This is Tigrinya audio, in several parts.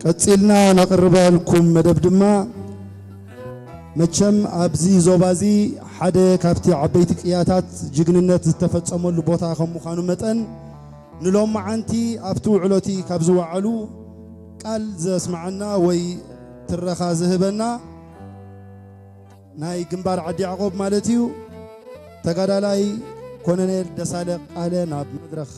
ቀጺልና ነቕርበልኩም መደብ ድማ፣ መቸም ኣብዚ ዞባ እዚ ሓደ ካብቲ ዓበይቲ ቅያታት ጅግንነት ዝተፈጸመሉ ቦታ ከም ምዃኑ መጠን፣ ንሎማዓንቲ ኣብቲ ውዕሎቲ ካብ ዝወዓሉ ቃል ዘስምዓና ወይ ትረኻ ዝህበና ናይ ግንባር ዓዲ ያዕቆብ ማለት እዩ፣ ተጋዳላይ ኮሎኔል ደሳለ ቃለ ናብ መድረኽ።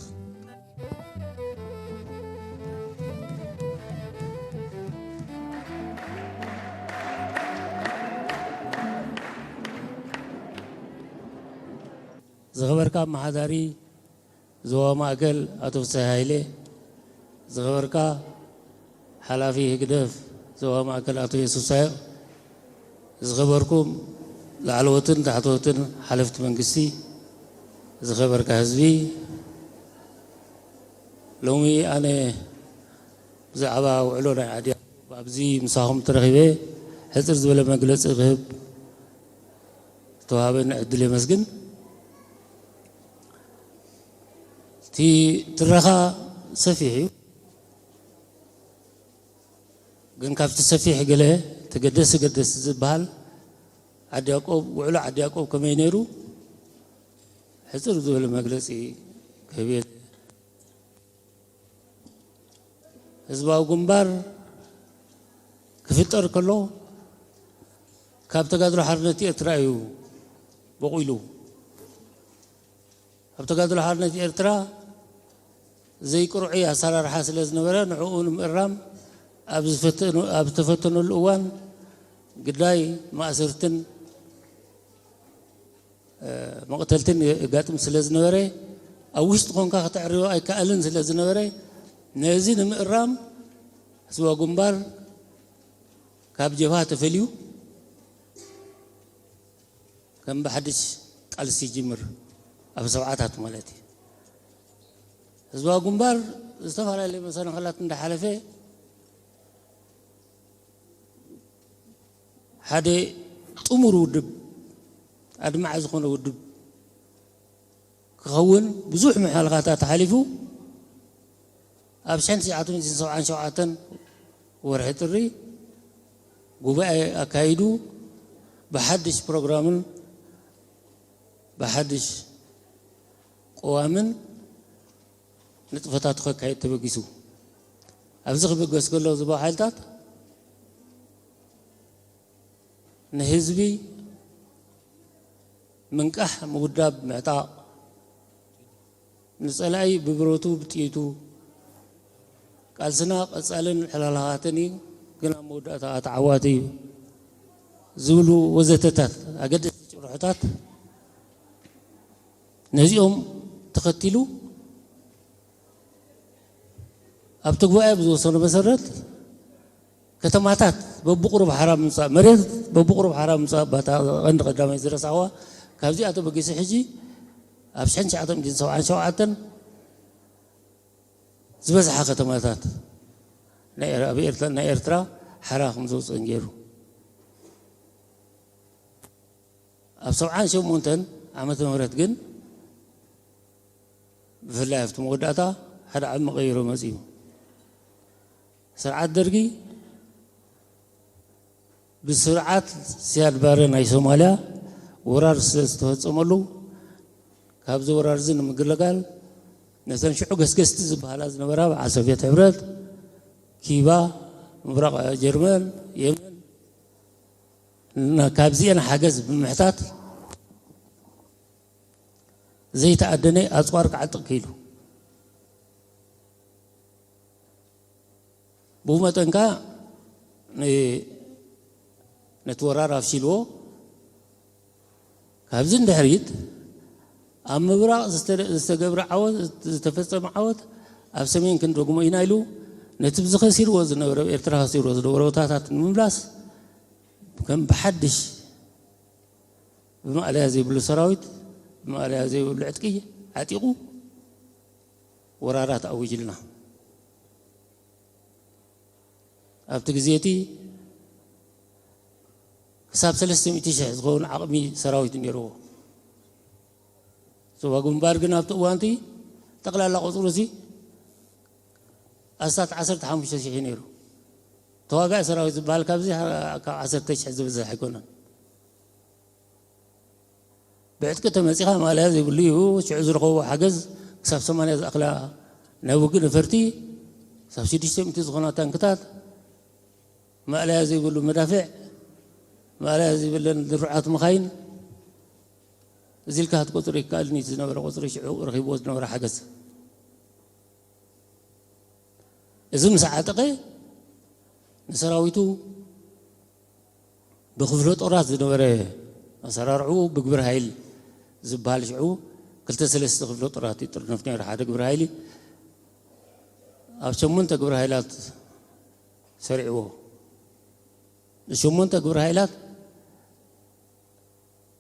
ዝኸበርካ ኣመሓዳሪ ዞባ ማእከል ኣቶ ፍስሃ ሃይለ፣ ዝኸበርካ ሓላፊ ህግደፍ ዞባ ማእከል ኣቶ የሱስ ሳይቕ፣ ዝኸበርኩም ላዕለዎትን ታሕተዎትን ሓለፍቲ መንግስቲ፣ ዝኸበርካ ህዝቢ፣ ሎሚ ኣነ ብዛዕባ ውዕሎ ናይ ዓዲ ያዕቆብ ኣብዚ ምሳኹም ተረኺበ ሕጽር ዝበለ መግለጺ ክህብ ዝተዋሃበኒ ዕድል የመስግን። እቲ ትረኻ ሰፊሕ እዩ፣ ግን ካብቲ ሰፊሕ ገለ ተገደስ ገደስ ዝበሃል ዓዲ ያዕቆብ፣ ውዕሎ ዓዲ ያዕቆብ ከመይ ነይሩ ሕጽር ዝበለ መግለጺ ክህብ እየ። ህዝባዊ ግንባር ክፍጠር ከሎ ካብ ተጋድሎ ሓርነት ኤርትራ እዩ በቑሉ። ኣብ ተጋድሎ ሓርነት ኤርትራ ዘይቅርዑይ ኣሰራርሓ ስለ ዝነበረ ንዕኡ ንምእራም ኣብ ዝተፈተነሉ እዋን ግዳይ ማእሰርትን መቕተልትን የጋጥም ስለ ዝነበረ ኣብ ውሽጢ ኮንካ ከተዕርዮ ኣይከኣልን ስለ ዝነበረ ነዚ ንምእራም ህዝባዊ ግንባር ካብ ጀብሃ ተፈልዩ ከም ብሓድሽ ቃልሲ ይጅምር ኣብ ሰብዓታት ማለት እዩ። ህዝባዊ ግንባር ዝተፈላለዩ መሰናኸላት እንዳሓለፈ ሓደ ጥሙር ውድብ ኣድማዒ ዝኾነ ውድብ ክኸውን ብዙሕ መሓልኻታት ሓሊፉ ኣብ ሽሕን ትሽዓተ ሚእትን ሰብዓን ሸውዓተን ወርሒ ጥሪ ጉባኤ ኣካይዱ ብሓድሽ ፕሮግራምን ብሓድሽ ቅዋምን ንጥፈታቱ ከካይድ ተበጊሱ። ኣብዚ ክብገስ ከሎ ዝባ ሓይልታት ንህዝቢ ምንቃሕ፣ ምውዳብ፣ ምዕጣቕ፣ ንጸላኢ ብብረቱ ብጥይቱ፣ ቃልስና ቀጻልን ሕላላኻትን እዩ፣ ግን ኣብ መወዳእታ ተዓዋቲ እዩ ዝብሉ ወዘተታት ኣገደስቲ ጭርሖታት ነዚኦም ተኸቲሉ ኣብቲ ጉባኤ ብዝወሰኑ መሰረት ከተማታት በብቁሩብ ሓራ ምምፃእ፣ መሬት በብቁሩብ ሓራ ምምፃእ ባታ ቀንዲ ቀዳማይ ዝረሳዋ። ካብዚኣ ተበጊሱ ሕጂ ኣብ ሽሕን ትሽዓተ ሚእትን ሰብዓን ሸውዓተን ዝበዝሓ ከተማታት ናይ ኤር- ኣብ ኤርትራ ናይ ኤርትራ ሓራ ከም ዝወፅእን ገይሩ። ኣብ ሰብዓን ሸሞንተን ዓመተ ምህረት ግን ብፍላይ ኣብቲ መወዳእታ ሓደ ዓቢ መቐይሮ መጺኡ። ስርዓት ደርጊ ብስርዓት ሲያድ ባረ ናይ ሶማልያ ወራር ስለ ዝተፈጸመሉ ካብዚ ወራር እዚ ንምግልጋል ነተን ሽዑ ገስገስቲ ዝበሃላ ዝነበራ በዓል ሶቪየት ሕብረት፣ ኪባ፣ ምብራቕ ጀርመን፣ የመን እና ካብዚኤን ሓገዝ ብምሕታት ዘይተኣደነ ኣጽዋር ክዓጥቕ ክኢሉ። ብኡ መጠን ከኣ ን- ነቲ ወራር ኣፍሺልዎ። ካብዚ ንድሕሪት ኣብ ምብራቕ ዝተ- ዝተገብረ ዓወት ዝተፈጸመ ዓወት ኣብ ሰሜን ክንደግሞ ኢና ኢሉ ነቲ ብዚ ከሲርዎ ዝነበረ ኤርትራ ከሲርዎ ዝነበረ ቦታታት ንምምላስ ከም ብሓድሽ ብማእለያ ዘይብሉ ሰራዊት ብማእለያ ዘይብሉ ዕጥቂ ዓጢቑ ወራራት ኣዊጅልና። ኣብቲ ግዜ እቲ ክሳብ ሰለስተ ሚእቲ ሽሕ ዝኸውን ዓቕሚ ሰራዊት ነይርዎ። ዞባ ግንባር ግን ኣብቲ እዋንቲ ጠቕላላ ቁፅሩ እዚ ኣስታት ዓሰርተ ሓሙሽተ ሽሕ ነይሩ። ተዋጋኢ ሰራዊት ዝበሃል ካብዚ ካብ ዓሰርተ ሽሕ ዝበዝሕ ኣይኮነን። ብዕጥቂ ተመጺኻ ማእለያ ዘይብሉ እዩ። ሽዑ ዝረኸቦ ሓገዝ ክሳብ ሰማንያ ዝኣኽላ ናይ ውግእ ነፈርቲ፣ ክሳብ ሽዱሽተ ሚእቲ ዝኾና ታንክታት፣ ማእለያ ዘይብሉ መዳፍዕ፣ ማእለያ ዘይብለን ድሩዓት መኻይን፣ እዚ ኢልካ ክትቆጽሮ ይከኣልን እዩ። እቲ ዝነበረ ቁጽሪ ሽዑ ረኺብዎ ዝነበረ ሓገዝ። እዚ ምስ ዓጠቐ ንሰራዊቱ ብክፍለ ጦራት ዝነበረ ኣሰራርዕኡ ብግብረ ሃይል ዝበሃል ሽዑ ክልተ ሰለስተ ክፍለ ጦራት ይጥርነፍ ነይሩ። ሓደ ግብረ ሃይሊ ኣብ ሸሞንተ ግብረ ሃይላት ሰሪዕዎ። ንሸሞንተ ግብረ ሃይላት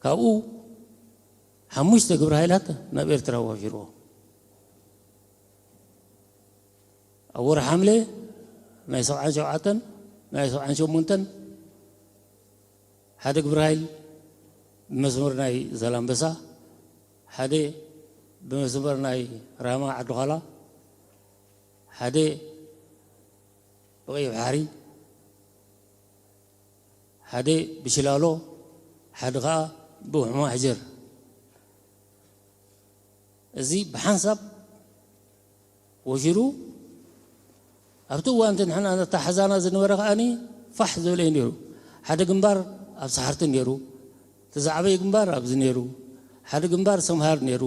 ካብኡ ሓሙሽተ ግብረ ሃይላት ናብ ኤርትራ ዋፊርዎ። ኣብ ወርሒ ሓምለ ናይ ሰብዓን ሸውዓተን ናይ ሰብዓን ሸሞንተን ሓደ ግብረ ሃይል ብመስመር ናይ ዛላምበሳ፣ ሓደ ብመስመር ናይ ራማ ዓዲ ዃላ፣ ሓደ ብቐይሕ ባሕሪ፣ ሓደ ብሽላሎ፣ ሓደ ኸኣ ብውሕማ ሕጀር። እዚ ብሓንሳብ ወፊሩ ኣብቲ እዋን እቲ ንሕና ነታ ሓዛና ዝነበረ ከኣኒ ፋሕ ዝበለ እዩ ነይሩ። ሓደ ግንባር ኣብ ሰሓርቲ ነይሩ፣ እቲ ዝዓበየ ግንባር ኣብዚ ነይሩ፣ ሓደ ግንባር ሰምሃር ነይሩ፣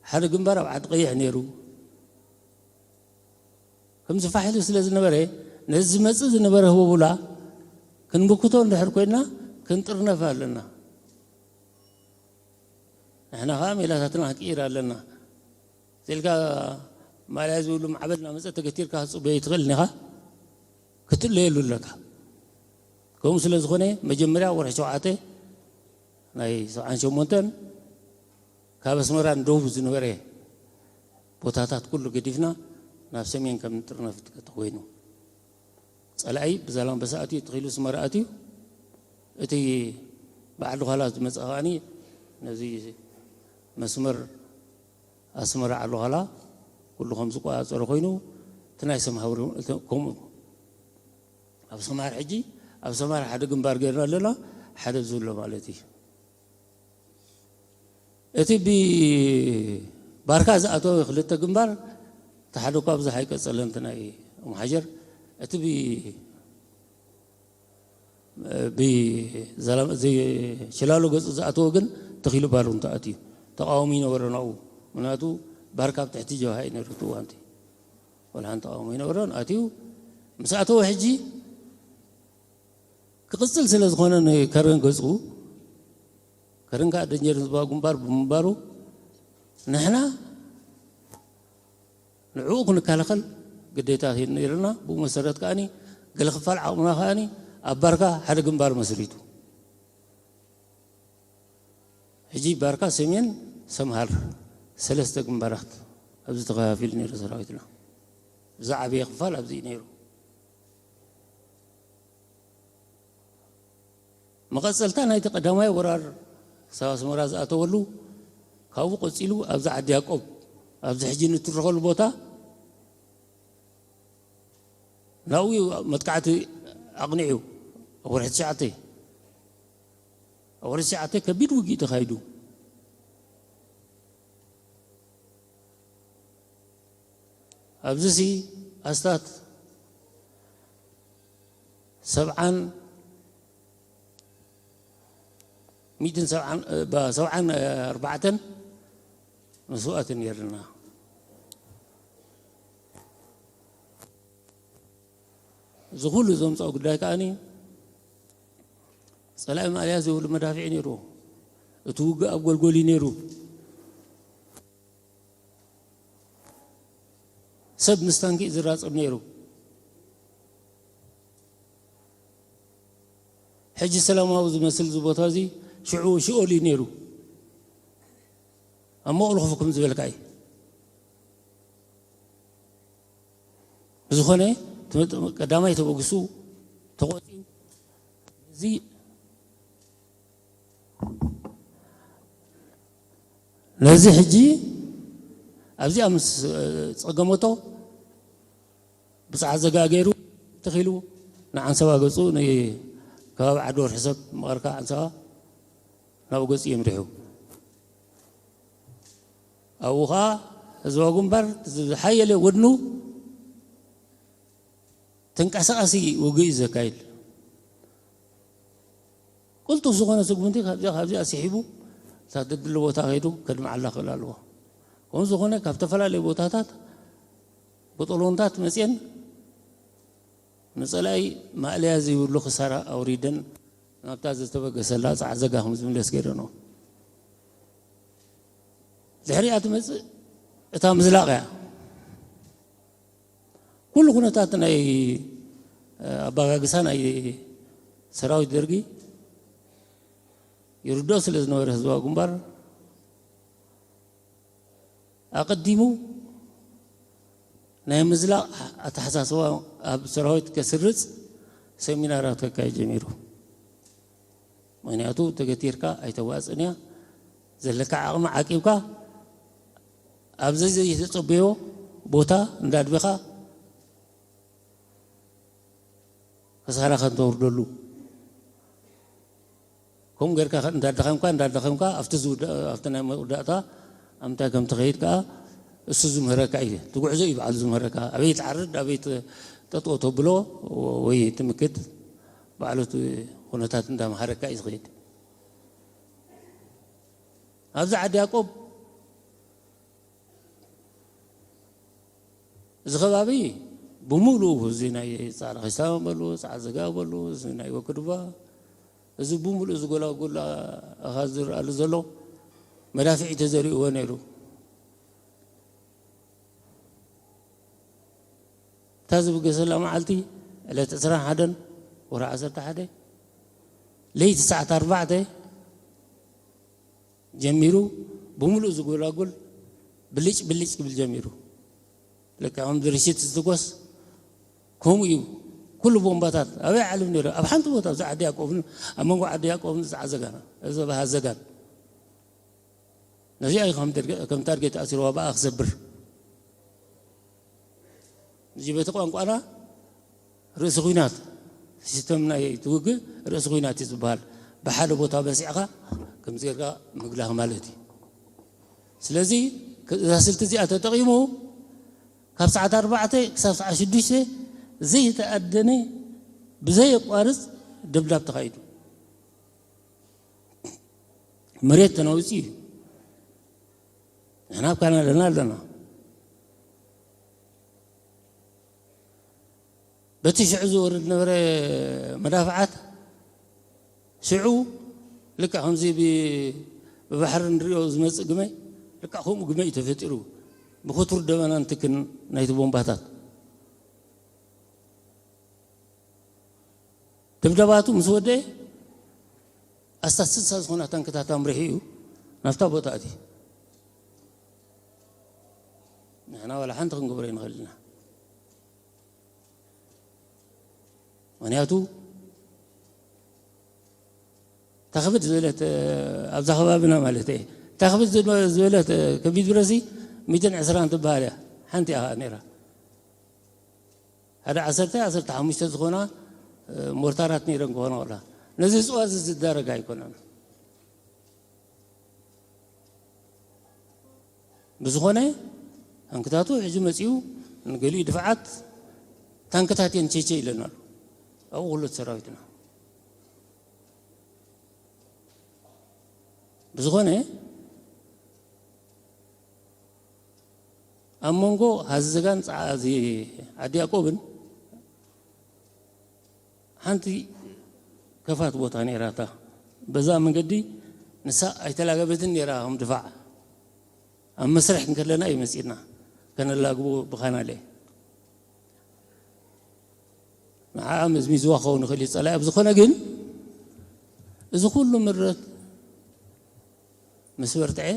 ሓደ ግንባር ኣብ ዓዲ ቀይሕ ነይሩ። ከምዚ ፋሕ ኢሉ ስለ ዝነበረ ነዚ ዝመጽእ ዝነበረ ህቦቡላ ክንምክቶ እንድሕር ኮይና ክንጥርነፍ ኣለና። ንሕና ኸዓ ሜላታትና ክንቅይር ኣለና። ስልካ ማልያ ዝብሉ ማዕበል እናመጸ ተገቲርካ ክትጽበዮ ኣይትኽእልን ኢኻ፣ ክትለየሉ ኣለካ። ከምኡ ስለ ዝኾነ መጀመርያ ወርሒ ሸውዓተ ናይ ሰብዓን ሸሞንተን ካብ ኣስመራ ንደቡብ ዝነበረ ቦታታት ኩሉ ገዲፍና ናብ ሰሜን ከም ንጥርነፍ ተኾይኑ። ጸላኢ ብዛላምበሳ ኣትዩ ተኺሉ ኣስመራ ኣትዩ፣ እቲ ብዓዲ ዃላ ዝመጽእ ከኣኒ ነዚ መስመር ኣስመራ ዓዲ ዃላ ኩሉ ከም ዝቆጻጸሮ ኮይኑ፣ እቲ ናይ ሰምሃር እውን ከምኡ። ኣብ ሰምሃር ሕጂ፣ ኣብ ሰምሃር ሓደ ግንባር ጌርና ኣለና፣ ሓደ ዝብሎ ማለት እዩ። እቲ ብባርካ ዝኣተወ ክልተ ግንባር፣ እቲ ሓደ እኳ ብዙሕ ኣይቀጸለን፣ እቲ ናይ ኡም ሓጀር። እቲ ብ-፣ ብዘላም-፣ እዚ ሽላሎ ገጹ ዝኣተወ ግን ተኺሉ ባርንቱ ኣትዩ። ተቃዋሚ ይነበረ ናብኡ። ምኽንያቱ ባርካ ኣብ ትሕቲ ጀብሃ እዩ ነይሩ እቲ እዋንቲ። ወላ ሓንቲ ተቃውሞ ኣይነበሮን። ኣትዩ ምስ ኣተወ ሕጂ ክቕጽል ስለ ዝኾነ ንከረን ገጹ፣ ከረን ከኣ ደንጀር ህዝባዊ ግንባር ብምንባሩ፣ ንሕና ንዕኡ ክንከላኸል ግዴታ ነይርና። ብኡ መሰረት ከኣኒ ገለ ክፋል ዓቕምና ከኣኒ ኣብ ባርካ ሓደ ግንባር መስሪቱ። ሕጂ ባርካ፣ ሰሜን፣ ሰምሃር ሰለስተ ግንባራት ኣብዚ ተኸፋፊሉ ነይሩ ሰራዊትና። ዝዓበየ ክፋል ኣብዚ እዩ ነይሩ። መቐጸልታ ናይቲ ቀዳማይ ወራር ክሳብ ኣስመራ ዝኣተወሉ፣ ካብኡ ቀጺሉ ኣብዚ ዓዲ ያዕቆብ፣ ኣብዚ ሕጂ ንትረኸሉ ቦታ፣ ናብኡ እዩ መጥቃዕቲ ኣቕኒዑ። ኣብ ወርሒ ትሽዓተ፣ ኣብ ወርሒ ትሽዓተ ከቢድ ውግእ ተኻይዱ። ኣብዚሲ ኣስታት ሰብዓን፣ ሚእትን ሰብዓን፣ እ፣ ባ-፣ ሰብዓን ኣርባዕተን መስዋእቲ ነይርና። እዚ ኩሉ ዘምጽኦ ጉዳይ ከኣኒ፣ ጸላኢ ማእለያ ዘይብሉ መዳፍዕ ነይሩ። እቲ ውግእ ኣብ ጎልጎል እዩ ነይሩ። ሰብ ምስ ታንኪ እዩ ዝራጸም ነይሩ። ሕጂ ሰላማዊ ዝመስል እዚ ቦታ እዚ ሽዑ ሽኦል እዩ ነይሩ። ኣብ መቕሎ ኮፍ ከም ዝበልካ እዩ። ብዝኾነ፣ ትመጥ-፣ ቀዳማይ ተበግሱ ተቖጺኡ፣ እዚ፣ ነዚ ሕጂ ኣብዚኣ ምስ ጸገመቶ ብጻዕ ዘጋ ገይሩ ተኺሉ ንዓንሰባ ገጹ ንከባቢ ዓዲ ወርሒ ሰብ መቐርካ ዓንሰባ ናብኡ ገጹ እዮም ሪሑ። ኣብኡ ኸዓ ህዝባዊ ግንባር ዝሓየለ ወድኑ ተንቀሳቓሲ ውግእ እዩ ዘካይድ። ቅልጡፍ ዝኾነ ስጉምቲ ካብዚኣ ካብዚኣ ስሒቡ እታ ትድሊ ቦታ ከይዱ ከድምዓላ ክእል ኣለዎ። ከምኡ ዝኾነ ካብ ዝተፈላለዩ ቦታታት ብጠሎንታት መፅየን ንፀላኢ ማእለያ ዘይብሉ ክሳራ ኣውሪደን ናብታ ዝተበገሰላ ፃዕዘጋ ከም ዝምለስ ገይረንኦ። ድሕሪኣ ትመፅእ እታ ምዝላቕ እያ። ኩሉ ኩነታት ናይ ኣባጋግሳ ናይ ሰራዊት ደርጊ ይርድኦ ስለ ዝነበረ ህዝባዊ ግንባር ኣቐዲሙ ናይ ምዝላቕ ኣተሓሳስባ ኣብ ሰራዊት ከስርጽ ሰሚናራት ከካይድ ጀሚሩ። ምክንያቱ ተገቲርካ ኣይተዋፅእን እያ። ዘለካ ዓቕሚ ዓቂብካ ኣብዚ ዘይተፀበዮ ቦታ እንዳድበኻ ክሳራ ከንተውርደሉ ከምኡ ጌርካ እንዳደኸምካ እንዳደኸምካ ኣብቲ ዝውዳ- ኣብቲ ናይ መወዳእታ ኣብ ምንታይ ከም ትኸይድ ከዓ እሱ ዝምህረካ እዩ። እቲ ጉዕዞ እዩ ባዕሉ ዝምህረካ። ኣበይ ትዓርድ፣ ኣበይ ት- ጠጠው ተብሎ ወይ ትምክድ ባዕሉ እቲ ኩነታት እንዳምሃረካ እዩ ዝኸይድ። ኣብዚ ዓዲ ያዕቆብ እዚ ከባቢ ብምሉኡ እዚ ናይ ፃዕዳ ኺስታን በሉ፣ ፃዕዳ ዘጋ በሉ፣ እዚ ናይ ወክድባ፣ እዚ ብምሉኡ ዝጎላጎላ ኣኻ ዝርኣሉ ዘሎ መዳፍዒ ተዘሪእዎ ነይሩ። እታ ዝብገሰላ መዓልቲ ዕለት ዕስራን ሓደን ወርሒ ዓሰርተ ሓደ ለይቲ ሰዓት ኣርባዕተ ጀሚሩ ብምሉእ ዝጎላጉል ብልጭ ብልጭ ክብል ጀሚሩ። ልክዕ ከም ድርሽት ዝትኮስ ከምኡ እዩ። ኩሉ ቦምባታት ኣበይ ዓለም ነይሩ? ኣብ ሓንቲ ቦታ ኣብዚ ዓዲ ያዕቆብን ኣብ መንጎ ዓዲ ያዕቆብን ዝዓዘጋና እዚ በሃ ዘጋን ነዚኣ እዩ ከም ደርገ- ከም ታርጌት ኣሲርዋ ብኣ ክሰብር። እዚ በቲ ቋንቋና ርእሲ ኲናት ሲስተም ናይ ትውግእ ርእሲ ኲናት እዩ ዝበሃል። ብሓደ ቦታ በሲዕካ ከምዚ ጌርካ ምግላኽ ማለት እዩ። ስለዚ እዛ ስልቲ እዚኣ ተጠቒሙ ካብ ሰዓት ኣርባዕተ ክሳብ ሰዓት ሽዱሽተ ዘይተኣደነ ብዘየቋርፅ ደብዳብ ተኻይዱ። መሬት ተነውፂ እዩ። ንሕና ኣብ ካናዳና ኣለና። በቲ ሽዑ ዝወርድ ነበረ መዳፍዓት ሽዑ ልክዕ ከምዚ ብ- ብባሕሪ ንሪኦ ዝመፅእ ግመ ልክዕ ከምኡ ግመ እዩ ተፈጢሩ። ብክቱር ደበናን ትክን ናይቲ ቦምባታት ድብደባቱ ምስ ወደአ ኣስታት ስልሳ ዝኾና ታንክታት ኣምሪሑ እዩ ናብታ ቦታ እቲ ንሕና ዋላ ሓንቲ ክንገብሮ ይንኽእል ኢና። ምክንያቱ ታኽብድ ዝበለት ኣብዛ ከባቢና ማለት እየ ታኽብድ ዝበለት ከቢድ ብረሲ ሚትን ዕስራን ትበሃል እያ። ሓንቲ እያ ነራ ሓደ ዓሰርተ ዓሰርተ ሓሙሽተ ዝኾና ሞርታራት ነይረን ክኾና ወላ ነዚ እፅዋት እዚ ዝዳረግ ኣይኮነን። ብዝኾነ ታንክታቱ ሕጂ መፂኡ ንገሊኡ ድፍዓት ታንክታት እየን ቸቸ ኢለን ኣሎ። ኣብኡ ኩሉ ሰራዊትና ብዝኾነ ኣብ መንጎ ሃዘጋን ዓዲ ያቆብን ሓንቲ ከፋት ቦታ ነይራታ። በዛ መንገዲ ንሳ ኣይተላገበትን ነይራ ከም ድፋዕ ኣብ መስርሕ እንከለና እዩ መፂና ከነላግቦ ብኻናለ ንዓኣ መዝሚዝዋ ክኸውን ይኽእል እዩ ፀላኢ ኣብ ዝኾነ ግን እዚ ኩሉ ምረት ምስ በርትዐ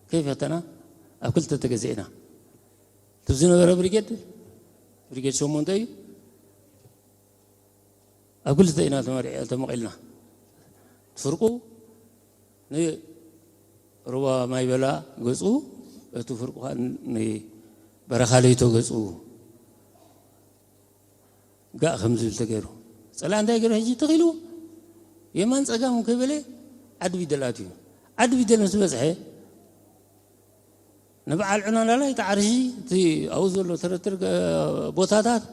ከይፈተና ኣብ ክልተ ተገዚእና እቲ ዝነበረ ብሪጌድ ብሪጌድ ሸሞንተ እዩ ኣብ ክልተ ኢና ተመሪዐ ተመቒልና ፍርቁ ንሩባ ማይበላ ገፁ እቲ ፍርቁ ከዓ ንበረኻ ለይቶ ገፁ ጋእ ከም ዝብል ተገይሩ። ጸላኢ እንታይ ገይሩ? ሕጂ ተኺሉ የማን ጸጋም ከይበለ ዓዲ ቢደል ኣትዩ። ዓዲ ቢደል ምስ በጽሐ፣ ንበዓል ዑናናላይ እቲ ዓርሺ፣ እቲ ኣብኡ ዘሎ ተረትር፣ እ፣ ቦታታት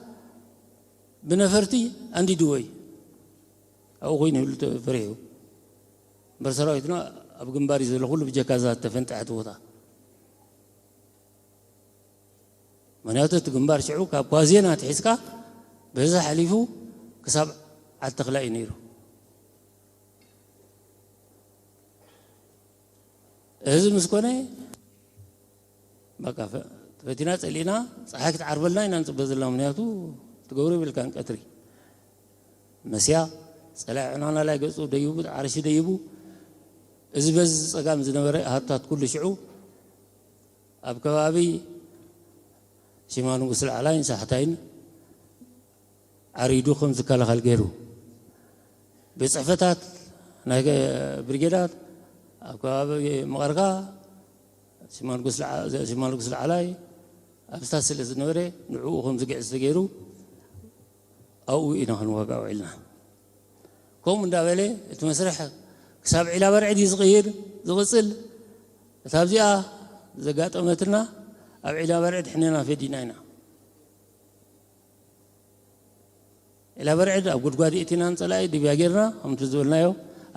ብነፈርቲ ኣንዲድዎ እዩ። ኣብኡ ኮይኑ ይብሉ ተ-፣ ፈሪሑ። እምበር ሰራዊትና ኣብ ግንባር እዩ ዘሎ፣ ኩሉ ብጀካ እዛ ዝተፈንጠሐት ቦታ። ምኽንያቱ እቲ ግንባር ሽዑ ካብ ኳዜና ኣትሒዝካ በዛ ሓሊፉ ክሳብ ዓዲ ተኽላይ እዩ ነይሩ። እዚ ምስ ኮነ፣ በቃ፣ ፈ-፣ ፈቲና ጸሊእና፣ ጸሓይ ክትዓርበልና ኢና ንጽበ ዘለና። ምኽንያቱ ትገብሮ የብልካን። ቀትሪ መስያ ጸላኢ ዕናናላይ ገጹ ደይቡ፣ ዓርሺ ደይቡ፣ እዚ በዚ ጸጋም ዝነበረ ሃብታት ኩሉ ሽዑ ኣብ ከባቢ ሽማ ንጉስ ላዕላይን ሳሕታይን ዓሪዱ ከም ዝከላኸል ገይሩ። ቤት ጽሕፈታት ናይ ብሪጌዳት ኣብ ከባቢ መቐርካ ሽማ ንጉስ ለዓ-፣ ሽማ ንጉስ ላዕላይ ኣብስታት ስለ ዝነበረ ንዕኡ ከም ዝግዕዝ ተገይሩ ኣብኡ ኢና ክንዋጋ ውዒልና። ከምኡ እንዳበለ እቲ መስርሕ ክሳብ ዒላ በርዕድ እዩ ዝቕይር፣ ዝቕጽል። እታ ኣብዚኣ ዘጋጠመትና ኣብ ዒላ በርዕድ ሕነና ፈዲና ኢና። ዒላ በርዕድ ኣብ ጉድጓድ እቲና ንጸላኢ ድብያ ጌርና፣ ከምቲ ዝበልናዮ፣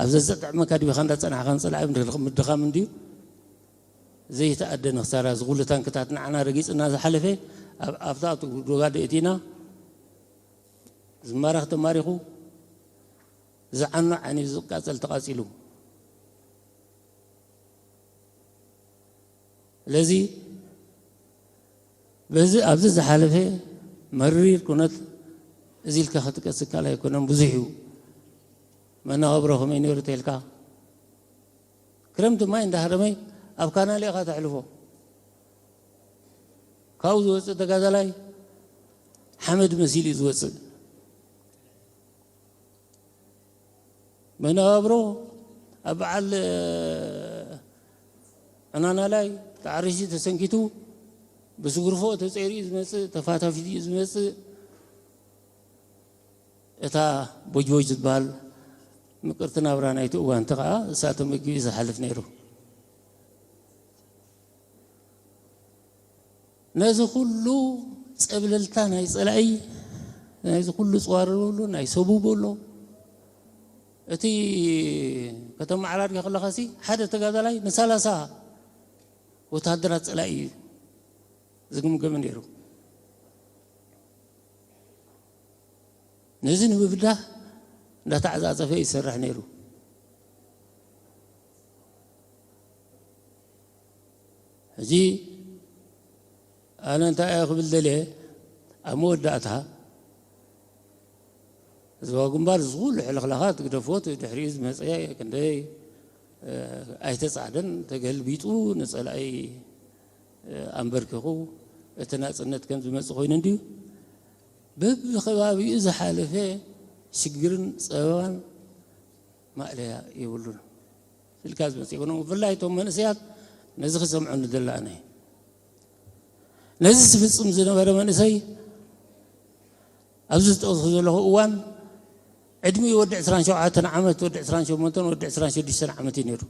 ኣብ ዘዘጥዕመካ ድቢኻ እንዳጸናሕካ ንጸላኢ ምድኻም እንድዩ። ዘይተኣደነ ክሳራ፣ እዚ ኩሉ ታንክታት ንዓና ረጊጽና ዝሓለፈ፣ ኣብ፣ ኣብታ ጉድጓድ እቲና፣ ዝማረኽ ተማሪኹ፣ ዝዓኑ ዓይኒ ዝቃጸል ተቓጺሉ። ስለዚ በዚ፣ ኣብዚ ዝሓለፈ መሪር ኩነት እዚ ኢልካ ክጥቀስ ዝከኣል ኣይኮነን፣ ብዙሕ እዩ። መነባብሮ ከመይ ነይሩ ተልካ፣ ክረምቲ ማይ እንዳሃረመ ኣብ ካናል ኢኻ ተሕልፎ። ካብኡ ዝወፅእ ተጋዳላይ ሓመድ መሲሉ እዩ ዝወፅእ። መነባብሮ ኣብ በዓል፣ እ፣ ዕናናላይ ተዓሪሱ ተሰንኪቱ ብስጉርፎ ተፀይሩ እዩ ዝመፅእ፣ ተፋታፊቱ እዩ ዝመፅእ። እታ ቦጅቦጅ ዝበሃል ምቅርቲ ናብራ ናይቲ እዋን፣ እቲ ኸዓ እሳተ መግቢ እዩ ዝሓልፍ ነይሩ። ነዚ ኩሉ ጸብለልታ ናይ ጸላኢ፣ ናይዚ ኩሉ ጽዋርር ኣሎ፣ ናይ ሰቡብ ኣሎ። እቲ ከተመዓራርዮ ከለኻሲ፣ ሓደ ተጋዳላይ ንሰላሳ ወተሃደራት ጸላኢ እዩ ዝግምገም ነይሩ። ነዚ ንምብዳህ እንዳተዓጻጸፈ ይሰርሕ ነይሩ። ሕጂ ኣነ እንታይ እየ ክብል ደልየ፣ ኣብ መወዳእታ ህዝባዊ ግንባር እዚ ኩሉ ሕልኽላኻት ግደፎት ድሕሪኡ ዝመፀ ክንደይ፣ እ፣ ኣይተፃዕደን፣ ተገልቢጡ ንፀላኢ፣ እ፣ ኣንበርኪኹ እቲ ናፅነት ከም ዝመፅእ ኮይኑ እንድዩ። በብኸባቢኡ ዝሓለፈ ሽግርን ፀበባን ማእለያ የብሉን። ስልካ ዝመፅእ ይኹን፣ ብፍላይ እቶም መንእሰያት ነዚ ክሰምዑ ንደሊ ኣነ። ነዚ ዝፍፅም ዝነበረ መንእሰይ ኣብዚ ዝጠቕሱ ዘለኹ እዋን ዕድሚኡ ወዲ ዕስራን ሸውዓተን ዓመት፣ ወዲ ዕስራን ሸሞንተን፣ ወዲ ዕስራን ሽዱሽተን ዓመት እዩ ነይሩ።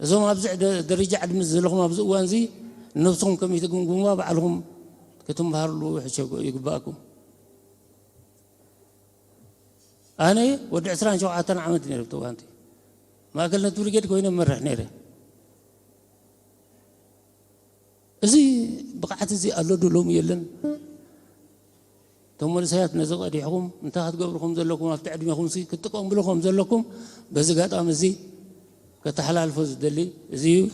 እዞም ኣብዚ ደ-፣ ደረጃ ዕድመ ዘለኹም ኣብዚ እዋን እዚ ነብስኹም ከመይ ትግምግሙዋ ባዕልኹም ክትምሃርሉ ሕሸ ይግባእኩም። ኣነ ወዲ ዕስራን ሸውዓተን ዓመት ነይረ ኣብቲ እዋንቲ ማእከልነት ብሪጌድ ኮይነ መርሕ ነይረ። እዚ ብቕዓት እዚ ኣሎ ዶ ሎሚ? የለን። እቶም መንእሰያት ነዚ ቀዲሕኹም እንታይ ክትገብሩ ከም ዘለኩም፣ ኣብቲ ዕድሜኹም ሲ ክትጥቀምሉ ከም ዘለኩም በዚ ኣጋጣሚ እዚ ከተሓላልፎ ዝደሊ እዚ እዩ።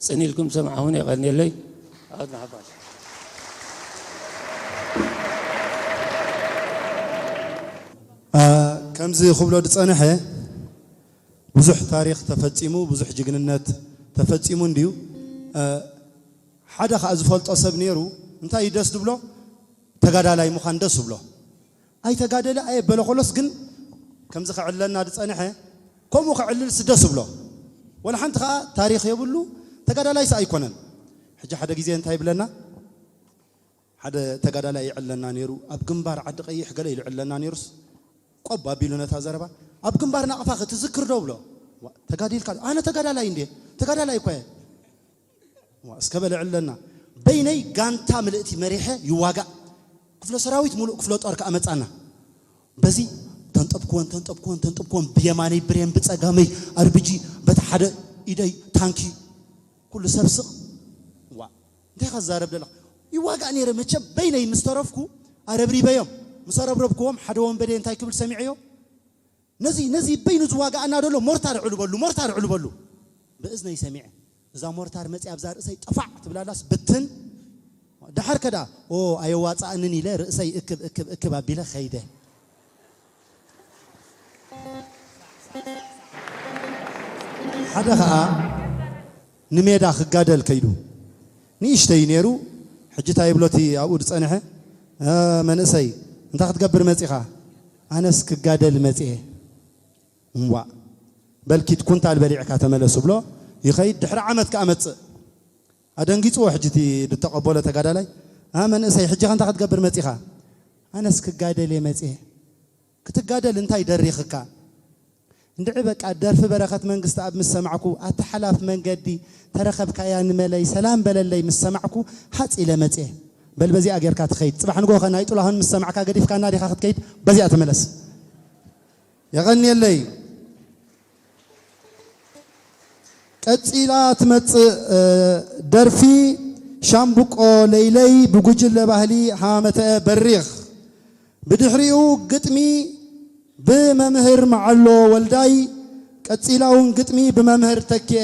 ጽን ኢልኩም ሰምዓኹም፣ የቐንየለይ። ኣወት ንሓፋሽ። አ፣ ከምዚ ክብሎ ዝጸንሐ ብዙሕ ታሪኽ ተፈጺሙ፣ ብዙሕ ጅግንነት ተፈጺሙ እንድዩ። አ፣ ሓደ ኸኣ ዝፈልጦ ሰብ ነይሩ፣ እንታይ እዩ ደስ ዝብሎ? ተጋዳላይ ምዃን ደስ ዝብሎ። ኣይተጋደለ ኣየበለ ኮሎስ ግን ከምዚ ከዕልለና ዝጸንሐ፣ ከምኡ ከዕልልስ ደስ ዝብሎ። ወላ ሓንቲ ኸኣ ታሪኽ የብሉ፣ ተጋዳላይስ ኣይኮነን። ሕጂ ሓደ ግዜ እንታይ ይብለና? ሓደ ተጋዳላይ ይዕለና ነይሩ፣ ኣብ ግንባር ዓዲ ቀይሕ ገለ ኢሉ ይዕለና ነይሩስ፣ ቆብ ኣቢሉ ነታ ዘረባ፣ "ኣብ ግንባር ናቕፋ ክትዝክር ዶ?" ብሎ። "ዋ፣ ተጋዲልካ ዶ?" "ኣነ ተጋዳላይ እንዴ? ተጋዳላይ እኮ እየ." "ዋ፣ እስከ በለ ዕለና። በይነይ ጋንታ ምልእቲ መሪሐ ይዋጋእ። ክፍለ ሰራዊት ሙሉእ ክፍለ ጦር ከኣ መጻና። በዚ ተንጠብክወን፣ ተንጠብክወን፣ ተንጠብክወን፣ ብየማነይ ብሬን፣ ብጸጋመይ ኣርቢጂ፣ በቲ ሓደ ኢደይ ታንኪ፣ ኩሉ ሰብ ስቕ። ዋ፣ እንታይ ኢኻ ዝዛረብ ዘለኻ? ይዋጋእ ነይረ መቸም፣ በይነይ ምስ ተረፍኩ ኣረብሪበዮም። ምስ ኣረብረብክዎም ሓደ ወንበዴ እንታይ ክብል ሰሚዐዮ? ነዚ፣ ነዚ በይኑ ዝዋጋኣና ዘሎ ሞርታር ዕልበሉ፣ ሞርታር ዕልበሉ። ብእዝነይ ሰሚዐ። እዛ ሞርታር መጺኣ ኣብዛ ርእሰይ ጠፋዕ ትብላላስ ብትን። ደሓር ከዳ፣ ኦ፣ ኣየዋጻእንን ኢለ ርእሰይ እክብ፣ እክብ፣ እክብ ኣቢለ ከይደ። ሓደ ኸኣ ንሜዳ ክጋደል ከይዱ። ንእሽተይ ነይሩ። ሕጂ እንታይ ይብሎ እቲ ኣብኡ ዝጸንሐ? "እ፣ መንእሰይ፣ እንታይ ክትገብር መጺኻ?" "ኣነስ ክጋደል መጺኤ።" "እምዋእ፣ በልኪት ኩንታል በሊዕካ ተመለሱ" ብሎ ይኸይድ። ድሕሪ ዓመት ከኣ መጽእ። ኣደንጊጽዎ ሕጂ እቲ ዝተቐበሎ ተጋዳላይ። "እ፣ መንእሰይ፣ ሕጂ ኸ እንታይ ክትገብር መጺኻ?" "ኣነስ ክጋደል እየ መጺኤ።" "ክትጋደል እንታይ ደሪኽካ?" "እንድዒ በቃ ደርፊ በረኸት መንግስትኣብ ምስ ሰማዕኩ፣ ኣታ ሓላፍ መንገዲ ተረኸብካያ ንመለይ፣ ሰላም በለለይ ምስ ሰማዕኩ ሃጽ ኢለ መጽየ።" "በል በዚኣ ጌርካ ትኸይድ፣ ጽባሕ ንግሆ ኸ ናይ ጥላሁን ምስ ሰማዕካ ገዲፍካና ዲኻ ክትከይድ? በዚኣ ተመለስ።" የቐንየለይ። ቀጺላ ትመጽእ፣ እ፣ ደርፊ ሻምብቆ ለይለይ ብጉጅለ ባህሊ ሃመተአ በሪኽ። ብድሕሪኡ ግጥሚ ብመምህር መዓሎ ወልዳይ፣ ቀጺላ እውን ግጥሚ ብመምህር ተኪኤ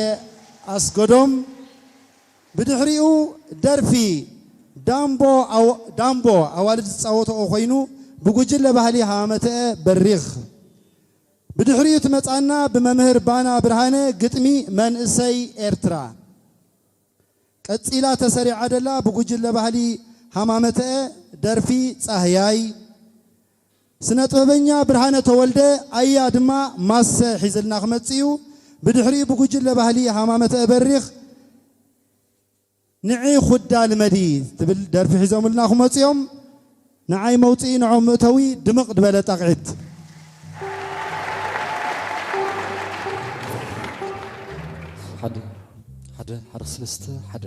ኣስገዶም። ብድሕሪኡ ደርፊ ዳምቦ ኣዋ-፣ ዳምቦ ኣዋልድ ዝጻወትኦ ኮይኑ፣ ብጉጅለ ባህሊ ሃመተአ በሪኽ። ብድሕሪኡ ትመጻና ብመምህር ባና ብርሃነ ግጥሚ መንእሰይ ኤርትራ። ቀጺላ ተሰሪዓ ደላ ብጉጅለ ባህሊ ሃማመተአ ደርፊ ጻህያይ። ስነ ጥበበኛ ብርሃነ ተወልደ ኣያ ድማ ማሰ ሒዝልና ክመጽእ እዩ። ብድሕሪኡ ብጉጅለ ባህሊ ሃማመተአ በሪኽ ንዒ ኩዳ ልመዲ ትብል ደርፊ ሒዞምልና ክመጹ እዮም። ንዓይ መውጽኢ ንዖም መእተዊ ድምቕ ዝበለ ጣቕዒት። ሓደ፣ ሓደ፣ ሓደ፣ ሰለስተ፣ ሓደ።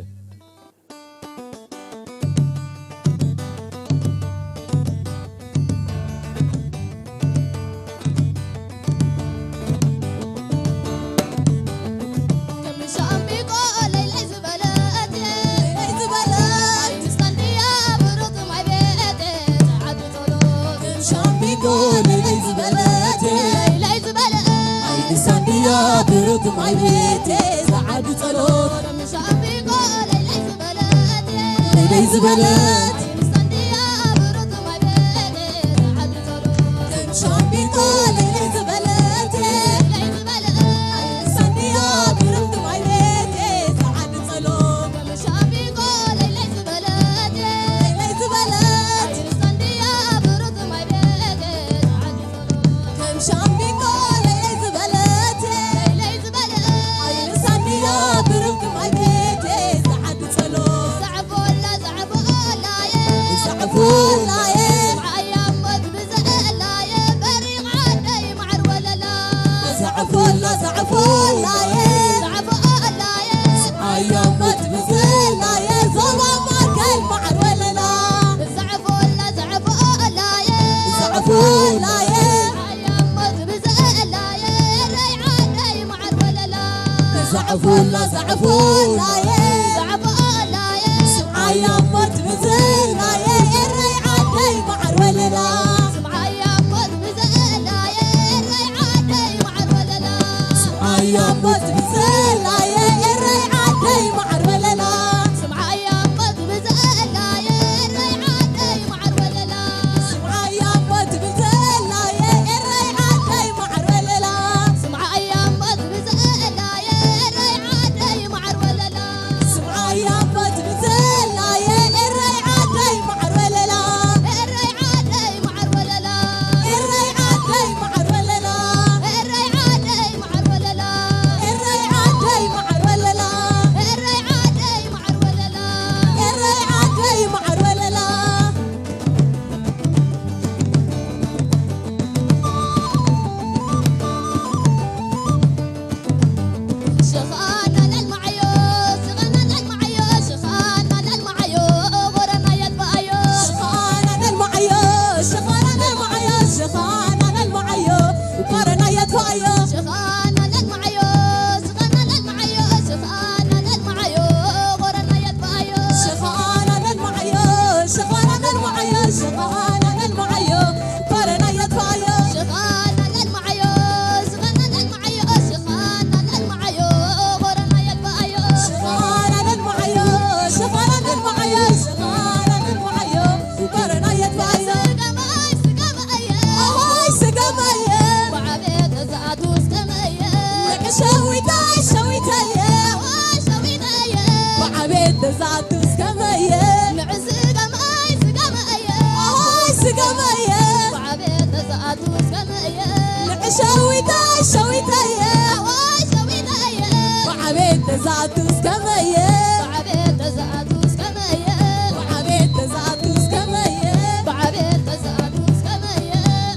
ተዛእቱስ ከመየ? ብዓቤት ተዛእቱስ ከመየ? ብዓቤት ተዛእቱስ ከመየ? ብዓቤት ተዛእቱስ ከመየ?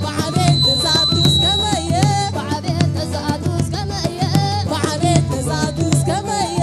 ብዓቤት ተዛእቱስ ከመየ? ብዓቤት ተዛእቱስ ከመየ? ብዓቤት ተዛእቱስ ከመየ?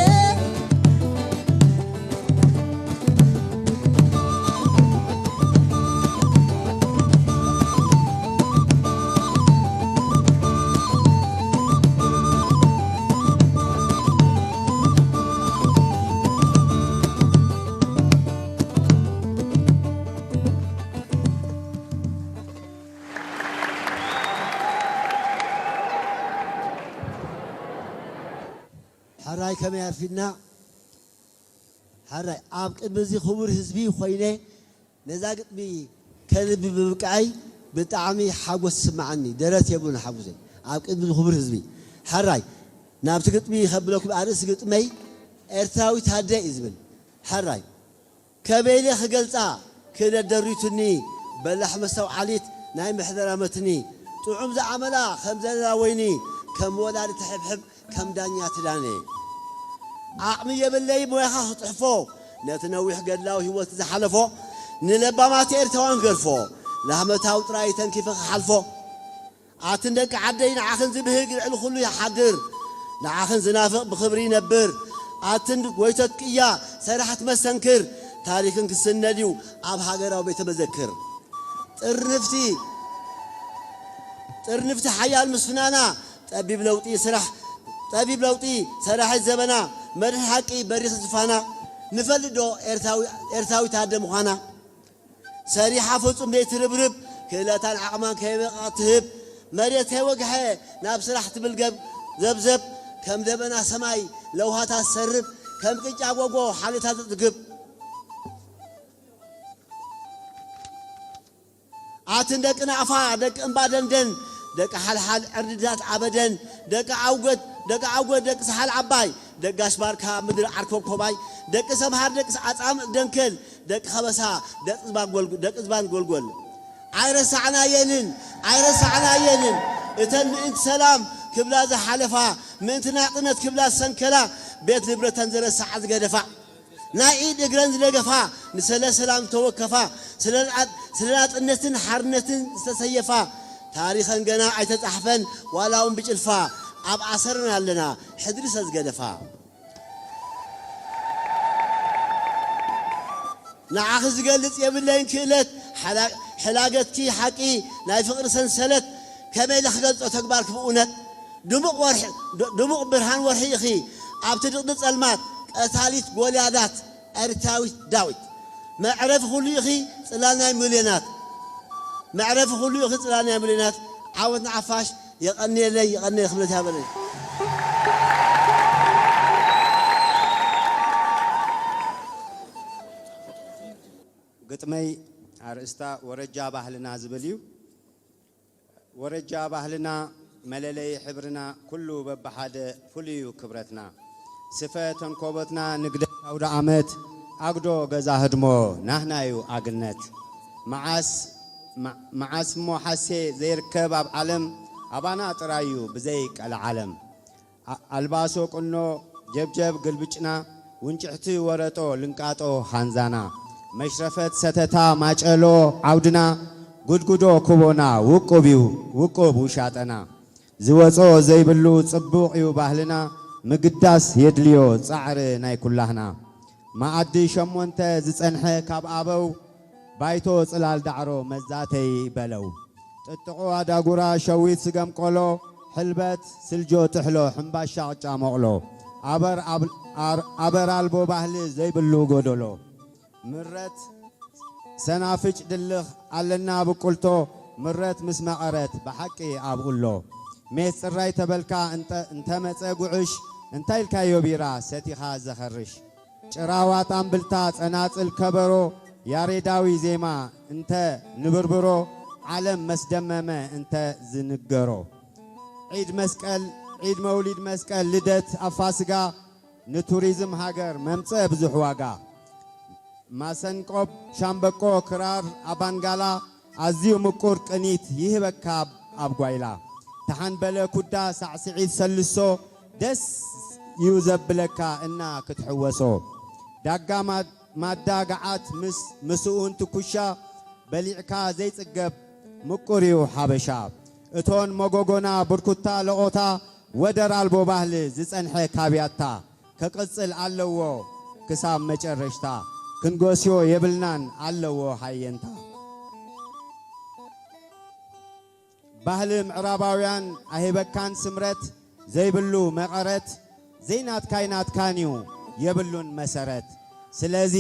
ሕራይ ከመይ ኣርፊድና? ሕራይ ኣብ ቅድሚ እዚ ክቡር ህዝቢ ኮይነ ነዛ ግጥሚ ከንብብ ብምብቃዓይ ብጣዕሚ ሓጎስ ይስምዓኒ። ደረት የብሉን ሓጎሰይ ኣብ ቅድሚ እዚ ክቡር ህዝቢ። ሕራይ ናብቲ ግጥሚ ከብለኩም፣ ኣርእስቲ ግጥመይ ኤርትራዊት ኣደ እዩ ዝብል። ሕራይ ከመይ ኢለ ክገልጻ ክእለት ደሪቱኒ፣ በላሕ መስተውዓሊት ናይ ምሕደራ መትኒ፣ ጥዑም ዝኣመላ ከም ዘለና ወይኒ፣ ከም ወላዲ ትሕብሕብ ከም ዳኛ ትዳነ። ዓቕሚ የብለይ ሞያኻ ክጽሕፎ፣ ነቲ ነዊሕ ገድላዊ ህይወት ዝሓለፎ፣ ንለባማት ኤርትራውያን ገርፎ፣ ላህመታዊ ጥራይ ተንኪፈ ክሓልፎ። ኣትን ደቂ ዓደይ ንዓኽን ዝብህግ ልዕሊ ኩሉ ይሓድር፣ ንዓኽን ዝናፍቕ ብኽብሪ ይነብር። ኣትን ጎይቶት ቅያ ሰራሕት መስተንክር፣ ታሪኽን ክስነድ እዩ ኣብ ሃገራዊ ቤተ መዘክር። ጥርንፍቲ ጥርንፍቲ ሓያል ምስፍናና፣ ጠቢብ ለውጢ ስራሕ፣ ጠቢብ ለውጢ ሰራሒት ዘበና፣ መድሕን ሓቂ በሪኽ ዝፋና። ንፈልጥ ዶ ኤርትራዊ-፣ ኤርትራዊት ኣደ ምዃና? ሰሪሓ ፍጹም ዘይትርብርብ፣ ክእለታን ዓቕማን ከይበቕዓ ትህብ፣ መሬት ከይወግሐ ናብ ስራሕ ትብል ገብ-፣ ዘብዘብ፣ ከም ደበና ሰማይ ለውሃታት ትሰርብ፣ ከም ቅጫ ጎጎ ሓልዮታት ትጥግብ። ኣትን ደቂ ናቕፋ፣ ደቂ እምባ ደንደን፣ ደቂ ሓልሓል ዕርድታት ኣበደን፣ ደቂ ኣውገት፣ ደቂ ኣውገት፣ ደቂ ሰሓል ዓባይ፣ ደቂ ጋሽ ባርካ ምድሪ ዓርኮብኮባይ፣ ደቂ ሰምሃር፣ ደቂ ኣጻምእ ደንከል፣ ደቂ ከበሳ፣ ደቂ ዝባን ጎልጉ-፣ ደቂ ዝባን ጎልጎል። ኣይረሳዕናየንን፣ ኣይረሳዕናየንን፣ እተን ምእንቲ ሰላም ክብላ ዝሓለፋ፣ ምእንቲ ናጽነት ክብላ ዝሰንከላ፣ ቤት ንብረተን ዝረሳዓ ዝገደፋ። ናይ ኢድ እግረን ዝደገፋ፣ ንስለ ሰላም ዝተወከፋ፣ ስለ ናጽ-፣ ስለ ናጽነትን ሓርነትን ዝተሰየፋ፣ ታሪኸን ገና ኣይተጻሕፈን፣ ዋላ እውን ብጭልፋ፣ ኣብ ኣሰረን ኣለና፣ ሕድሪ ስለ ዝገደፋ። ንዓኺ ዝገልጽ የብለይን ክእለት፣ ሓላ-፣ ሕላገትኪ ሓቂ፣ ናይ ፍቕሪ ሰንሰለት፣ ከመይ ኢለ ክገልጾ ተግባርኪ ብእውነት? ድሙቕ ወርሒ፣ ድ-፣ ድሙቕ ብርሃን ወርሒ ኢኺ፣ ኣብቲ ድቕድቕ ጸልማት፣ ቀታሊት ጎልያዳት፣ ኤርትራዊት ዳዊት። መዕረፊ ኩሉ ኢኺ፣ ጽላል ናይ ሚልዮናት። መዕረፊ ኩሉ ኢኺ፣ ጽላል ናይ ሚልዮናት። ዓወት ንዓፋሽ። የቐንየለይ፣ የቐንየ ክብረት ያበለይ። ግጥመይ ኣርእስታ ወረጃ ባህልና ዝብል እዩ። ወረጃ ባህልና መለለይ ሕብርና፣ ኩሉ በብሓደ ፍሉይ እዩ ክብረትና። ስፈ ተንኮቦትና ንግደት ኣውደ ኣመት፣ ኣግዶ ገዛ ህድሞ ናህና እዩ ኣግነት። መዓስ፣ መ-፣ መዓስ እሞ ሓሴ ዘይርከብ ኣብ ዓለም፣ ኣባና ጥራይ እዩ ብዘይ ቀልዓለም። ኣ-፣ ኣልባሶ ቁኖ ጀብጀብ ግልብጭና፣ ውንጭሕቲ ወረጦ ልንቃጦ ሃንዛና፣ መሽረፈት ሰተታ ማጨሎ ዓውድና፣ ጉድጉዶ ኩቦና ውቁብ እዩ ውቁብ ውሻጠና። ዝወጾ ዘይብሉ ጽቡቕ እዩ ባህልና፣ ምግዳስ የድልዮ ጻዕሪ ናይ ኩላህና። መኣዲ ሸሞንተ ዝጸንሐ ካብ ኣበው፣ ባይቶ ጽላል ዳዕሮ መዛተይ በለው። ጥጥቖ ኣዳጉራ ሸዊት ስገም ቆሎ፣ ሕልበት ስልጆ ጥሕሎ ሕምባሻ ቅጫ መቕሎ። ኣበር ኣብ-፣ ኣር-፣ ኣበር ኣልቦ ባህሊ ዘይብሉ ጎደሎ። ምረት ሰናፍጭ ድልኽ ኣለና ብቁልቶ፣ ምረት ምስ መቐረት ብሓቂ ኣብኡሎ። ሜስ ጽራይ ተበልካ እንተ-፣ እንተመጸ ጉዕሽ፣ እንታይ ኢልካዮ ቢራ ሰቲኻ ዘኸርሽ። ጭራዋጣ እምብልታ ጸናጽል ከበሮ፣ ያሬዳዊ ዜማ እንተ ንብርብሮ፣ ዓለም መስደመመ እንተ ዝንገሮ። ዒድ መስቀል፣ ዒድ መውሊድ መስቀል፣ ልደት ኣብ ፋስጋ፣ ንቱሪዝም ሃገር መምጽአ ብዙሕ ዋጋ። ማሰንቆብ፣ ሻምበቆ፣ ክራር፣ ኣባንጋላ፣ ኣዝዩ ምቁር ቅኒት ይህበካ ኣብ፣ ኣብ ጓይላ። ተሓንበለ ኩዳ፣ ሳዕስዒት ሰልሶ፣ ደስ እዩ ዘብለካ እና ክትሕወሶ። ዳጋ ማ-፣ ማዳ ገዓት ምስ ምስኡን ትኩሻ በሊዕካ ዘይጽገብ ምቁር እዩ ሓበሻ። እቶን መጎጎና ብርኩታ ለቖታ ወደር ኣልቦ ባህሊ ዝጸንሐ ካብ ያታ። ክቕጽል ኣለዎ ክሳብ መጨረሽታ። ክንጎስዮ የብልናን ኣለዎ ሃየንታ። ባህሊ ምዕራባውያን ኣሂበካን ስምረት ዘይብሉ መቐረት ዘይናትካይ ናትካን እዩ የብሉን መሰረት። ስለዚ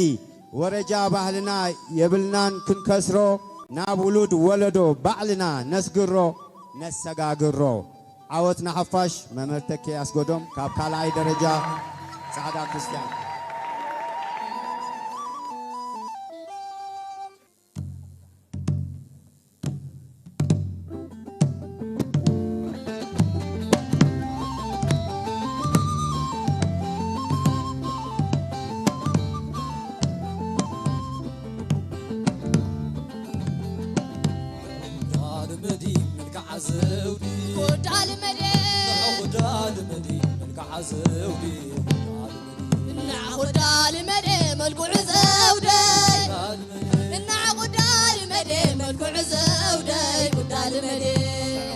ወረጃ ባህልና የብልናን ክንከስሮ ናብ ውሉድ ወለዶ ባዕልና ነስግሮ ነሰጋግሮ። ዓወት ንሓፋሽ። መምህር ተኬ ኣስጎዶም ካብ ካልኣይ ደረጃ ጻዕዳ ክርስትያን። ዘውዲ ኩዳ ልመዴ ኩዳ ልመዴ መልክዓ ዘውዲ ኩዳ ልመዴ ኩዳ ልመዴ መልክዑ ዘውደይ ኩዳ ልመዴ እና ኩዳ ልመዴ መልክዑ ዘውደይ ኩዳ ልመዴ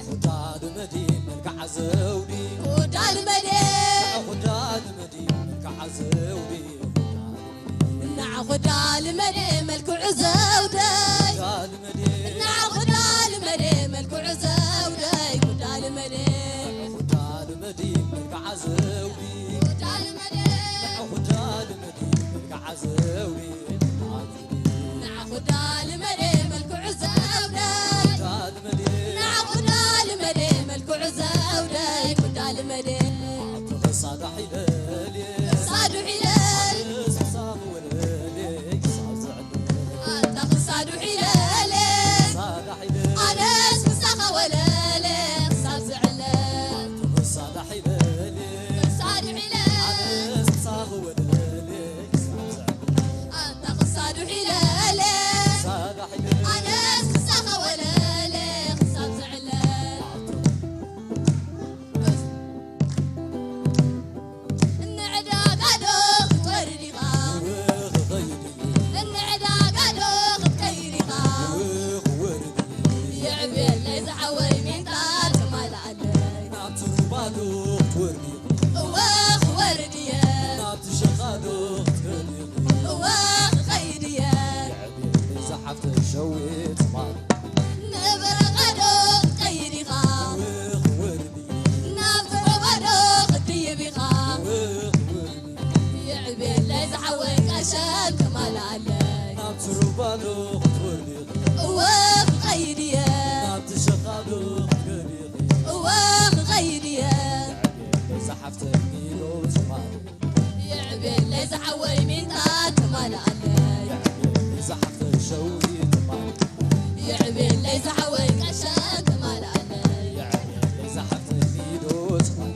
ኩዳ ልመዴ መልክዓ ዘውዲ ኩዳ ልመዴ ኩዳ ልመዴ መልክዓ ዘውዲ ኩዳ ልመዴ እና ኩዳ ልመዴ መልክዑ ዘውደይ ኩዳ ልመዴ እና ኩዳ ልመዴ መልክዑ ዘውደይ ኩዳ ልመዴ ኩዳ ልመዴ መልክዓ ዘውዲ ኩዳ ልመዴ ኩዳ ልመዴ መልክዓ ዘውዲ ንዓ ኩዳ ልመዴ መልክዑ ዘውደይ ኩዳ ልመዴ ንዓ ኩዳ ልመዴ መልክዑ ዘውደይ ኩዳ ልመዴ ክሳዱ ሒለል ኣታ ክሳዱ ሒለል ኣነስ ክሳኻ ወለል ክሳብ ዝዕለል ክሳዱ ሒለል ኣታ ክሳዱ ሒለል ኣነስ ክሳኻ ወለል ክሳብ ዝዕለል ንዕዳጋ ዶ ክትወርድ ኢኻ ንዕዳጋ ዶ ክትከይድ ኢኻ የዕብየለይ ዝሓወይ ሜንታ ተማልኣለይ ናብቲ ሩባ ዶ ክትወርድ ኢኺ እወ ክወርድ እየ ናብቲ ሸኻ ዶ ክትከድ ኢኺ እወ ክኸይድ እየ የዕብየለይ ዝሓፍተይ ሸዊት ማል ንበረቓ ዶ ክትከይድ ኢኻ እወ ክወርድ እየ ናብቲ ሩባ ዶ ክትድይብ ኢኻ እወ ክወርድ እየ የዕብየለይ ዝሓወይ ቀሸን ተማልኣለይ ናብቲ ሩባ ዶ ክትወርድ ኢኺ እወ ክኸይድ እየ ናብቲ ሸኻ ዶ ክትከድ ኢኺ እወ ክኸይድ እየ የዕብየለይ ዝሓፍተይ ሚዶ ትማል የዕብየለይ ዝሓወይ ሜንታ ተማልኣለይ የዕብየለይ ዝሓፍተይ ሸዊት ማል የዕብየለይ ዝሓወይ ቀሸን ተማልኣለይ የዕብየለይ ዝሓፍተይ ሚዶ ትማል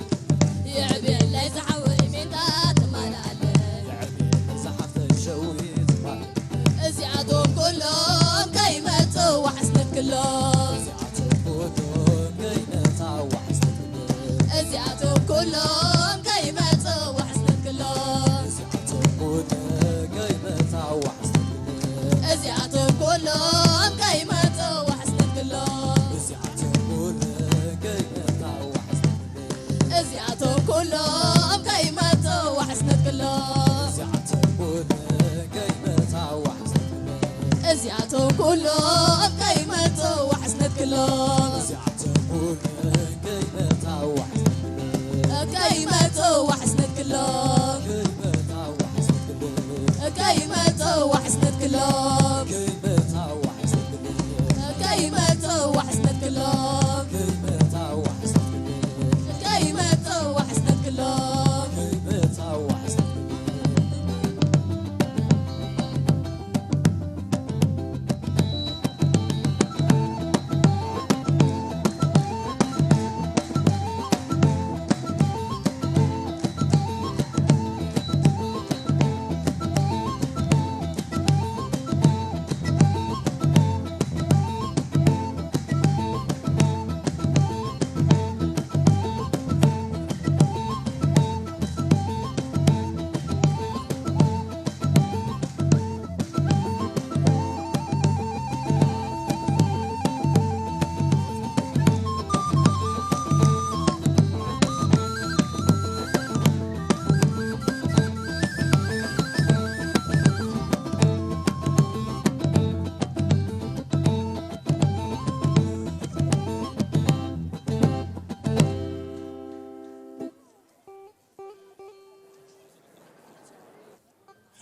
የዕብየለይ ዝሓወይ ሜንታ ተማልኣለይ የዕብየለይ ዝሓፍተይ ሸዊት ማል እዚኣቶም ኩሎም ከይመጽኡ ዋሕስ ነትክሎም እዚኣቶም ኩሎም ከይመጽኡ ዋሕስ ነትክሎም እዚኣቶም ኩሎም ከይመጽኡ ዋሕስ ነትክሎም እዚኣቶም ኩሎም ከይመጽኡ ዋሕስ ነትክሎም እዚኣቶም ኩሎም ከይመጽኡ ዋሕስ ነትክሎም እዚኣቶም ኩሎም ከይመጽኡ ዋሕስ ነትክሎም እዚኣቶም ኩሎም ከይመጽኡ ዋሕስ ነትክሎም እዚኣቶም ኩሎም ከይመጽኡ ዋሕስ ነትክሎም እዚኣቶም ኩሎም ከይመጽኡ ዋሕስ ነትክሎም እዚኣቶም ኩሎም ከይመጽኡ ዋሕስ ነትክሎም ከይመጽኡ ዋሕስ ነትክሎም ከይመጽኡ ዋሕስ ነትክሎም ከይመጽኡ ዋሕስ ነትክሎም ከይመጽኡ ዋሕስ ነትክሎም ከይመጽኡ ዋሕስ ነትክሎም ከይመጽኡ ዋሕስ ነትክሎም ከይመጽኡ ዋሕስ ነትክሎም ከይመጽኡ ዋሕስ ነትክሎም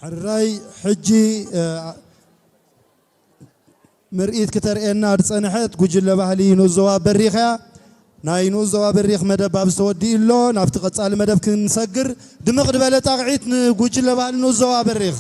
ሕራይ ሕጂ ምርኢት ክተርእየና ዝጸንሐት ጉጅለ ባህሊ ንኡስ ዞባ በሪኽ እያ። ናይ ንኡስ ዞባ በሪኽ መደብ ኣብ ዝተወዲኡ ኣሎ። ናብቲ ቀጻሊ መደብ ክንሰግር ድምቕ ዝበለ ጣቕዒት ንጉጅለ ባህሊ ንኡስ ዞባ በሪኽ።